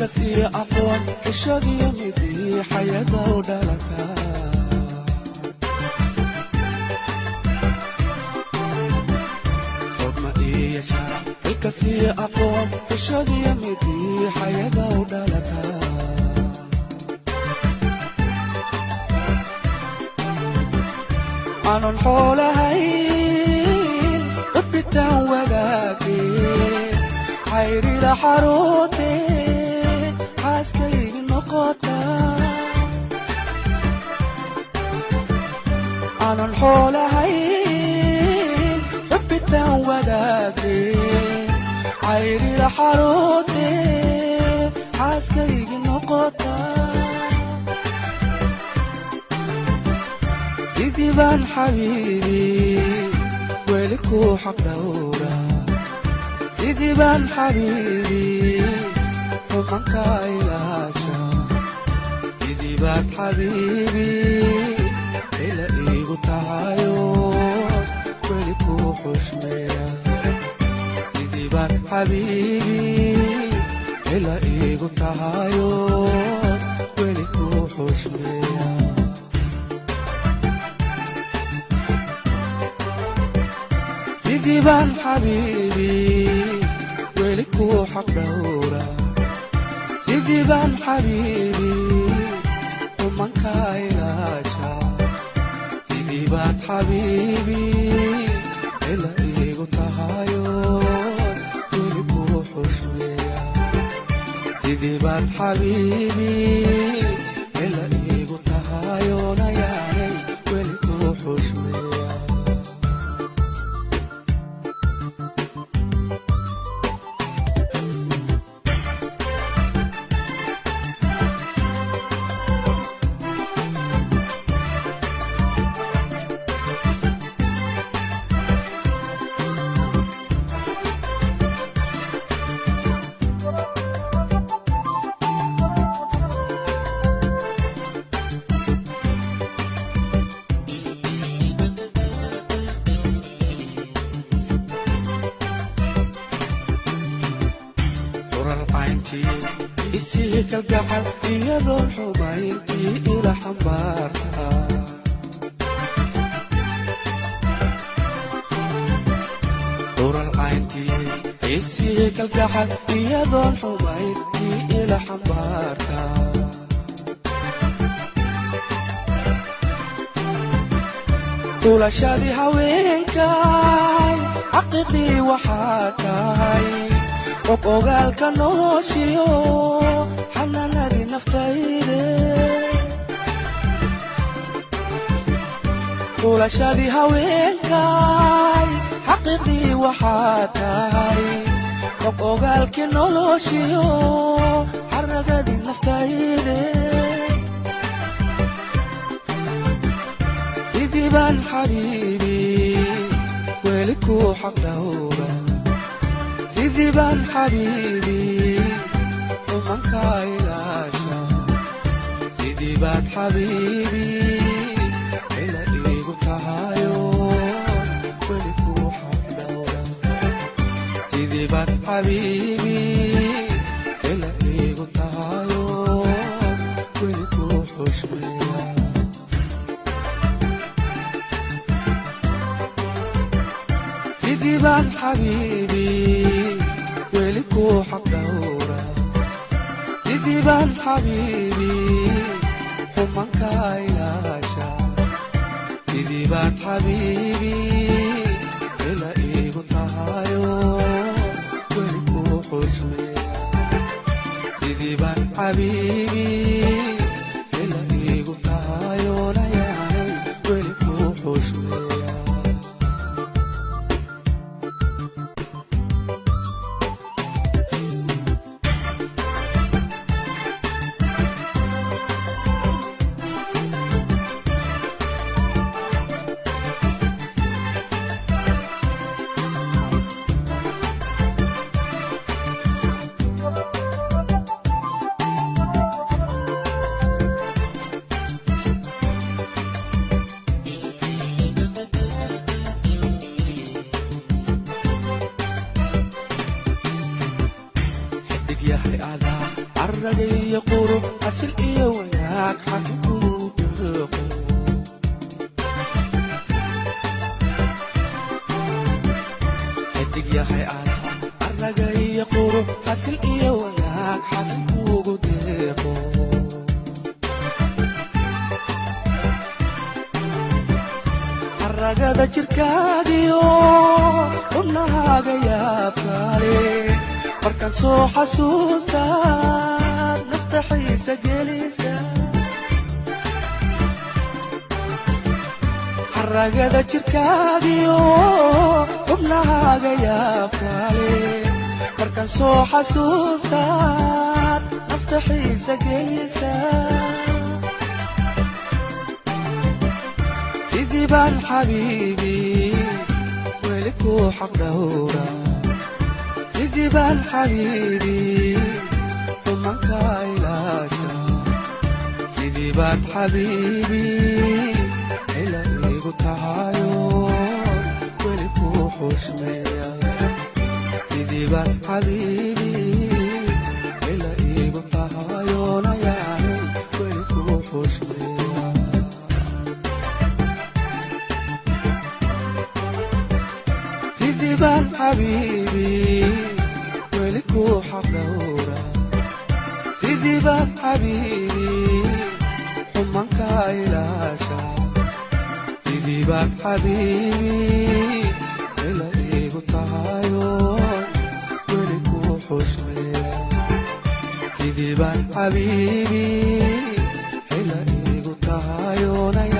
Xilkasiyo aqoon xishadiyo midii xayada u dhalata. Xurma iyo sharaf, xilkasiyo aqoon xishadiyo midii xayada u dhalata. Aanan xoolahayn cudbitaan wadaage, xayrida xaruute xaaskaygi noqota. Aanan xoolahayn cudbitaan wadaage, xayrida xaruute xaaskaygi noqota. Sidii baan xabiibi weli ku xaq dhowra, sidii baan xabiibi xumanka ilaasha, sidii baad xabiibi ila iigu tahayo weli ku xushmeeya, sidii baad xabiibi ila iigu tahayo weli ku xushmeeya. Sidii baan xabiibi weli ku xaq dhowra, sidii baan xabiibi xumanka ilaasha, sidii baad xabiibi ila iigu tahayo weli ku xushmeeya, sidii baad xabiibi ila iigu tahayo nayaanay weli ku xushmeeya. Cayntii isii kalgacal iyadoon xumayntii ila xambaarta. Ural cayntii isii kalgacal iyadoon xumayntii ila xambaarta. Ulashadii haweenkay xaqiiqdii waxaa tahay og ogaalka noloshiyo xanaanadii naftayde. Ulashadii haweenkay xaqiiqdii waxaa tahay og ogaalkii noloshiyo xaragadii naftayde. Sidii baan xabiibi weli ku xaq dhowra, sidii baan xabiibi xumanka ilaasha, sidii baad xabiibi ila iigu tahayo weli ku xaq dhowra, sidii baad xabiibi ila iigu tahayo weli ku xushmeeya. Sidii baan xabiibi weli ku xaq dhowra, sidii baan xabiibi xumanka ilaasha, sidii baad xabiibi ila iigu tahayo weli ku xushmeeya, sidii baan xabiibi ila iigu tahayo nayaanay weli ku xushmeeya. Yahay adaa araga iyo qurux, xasil iyo wanaag xasan kuugu deeqo. Aragada jirkaagiyo xubnahaaga yaabkaale, markaan soo xasuustaad nafta xiisa gelisa. Xaragada jirkaagiyo xubnahaaga yaabkaale, markaan soo xasuustaad nafta xiisa gelisa. Sidii baan xabiibi weli ku xaq dhowra, sidii baan xabiibi xumanka ilaasha, sidii baan xabiibi ila igu tahayo weli ku xushmeeya, sidii baan xabiibi ila igu tahayonayaanay weli ku xushmeeya. Sidii baan xabiibi weli ku xaq dhowra, sidii baan xabiibi xumanka ilaasha, sidii baan xabiibi ila igu tahayo weli ku xushmeeya, sidii baan xabiibi ila igu tahayonaya.